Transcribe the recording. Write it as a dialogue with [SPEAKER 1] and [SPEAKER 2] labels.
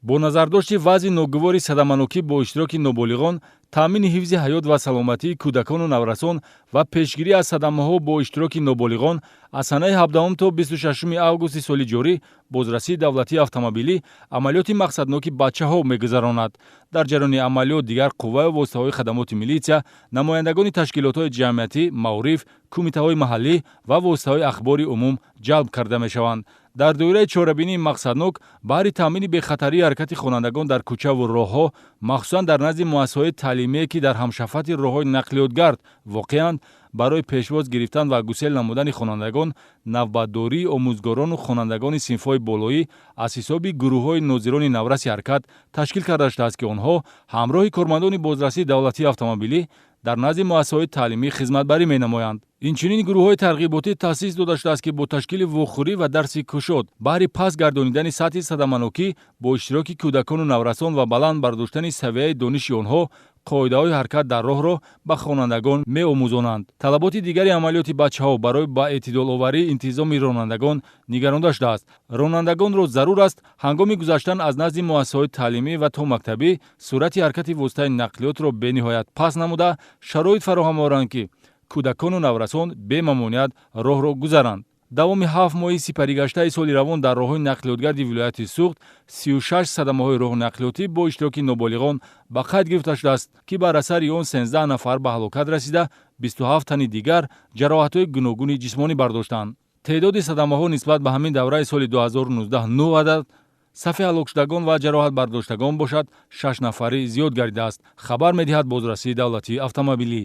[SPEAKER 1] Бо назардошти вазъи ногувори садаманокӣ бо иштироки ноболиғон, таъмини ҳифзи ҳаёт ва саломатии кӯдакону наврасон ва пешгирӣ аз садамаҳо бо иштироки ноболиғон, аз санаи 17 то 26 августи соли ҷорӣ бозрасии давлатии автомобилӣ амалиёти мақсадноки бачаҳо мегузаронад. Дар ҷараёни амалиёт дигар қувваю воситаҳои хадамоти милитсия, намояндагони ташкилотҳои ҷамъиятӣ, маориф, кумитаҳои маҳаллӣ ва воситаҳои ахбори умум ҷалб карда мешаванд. Дар доираи чорабинии мақсаднок баҳри таъмини бехатарии ҳаракати хонандагон дар кӯчаву роҳҳо, махсусан дар назди муассисаҳои таълимие, ки дар ҳамшафати роҳҳои нақлиётгард воқеанд, барои пешвоз гирифтан ва гусел намудани хонандагон навбатдории омӯзгорону хонандагони синфҳои болоӣ аз ҳисоби гурӯҳҳои нозирони навраси ҳаракат ташкил карда шудааст, ки онҳо ҳамроҳи кормандони бозрасии давлатии автомобилӣ дар назди муассисаҳои таълимӣ хизматбарӣ менамоянд. Инчунин гурӯҳҳои тарғиботӣ таъсис дода шудааст, ки бо ташкили вохӯрӣ ва дарси кушод баҳри паст гардонидани сатҳи садаманокӣ бо иштироки кӯдакону наврасон ва баланд бардоштани савияи дониши онҳо қоидаҳои ҳаракат дар роҳро ба хонандагон меомӯзонанд. Талаботи дигари амалиёти бачаҳо барои ба эътидоловарии интизоми ронандагон нигаронда шудааст. Ронандагонро зарур аст ҳангоми гузаштан аз назди муассисаҳои таълимӣ ва томактабӣ суръати ҳаракати воситаи нақлиётро бениҳоят паст намуда, шароит фароҳам оранд, ки кӯдакону наврасон бемамоният роҳро гузаранд. Давоми 7 моҳи сипаригаштаи соли равон дар роҳҳои нақлиётгарди вилояти Суғд 36 садамаҳои роҳу нақлиётӣ бо иштироки ноболиғон ба қайд гирифта шудааст, ки бар асари он 13 нафар ба ҳалокат расида, 27 тани дигар ҷароҳатҳои гуногуни ҷисмонӣ бардоштанд. Теъдоди садамаҳо нисбат ба ҳамин давраи соли 2019 9 адад, сафи ҳалокшудагон ва ҷароҳатбардоштагон бошад, шаш нафарӣ зиёд гардидааст, хабар медиҳад бозрасии давлатии автомобилӣ.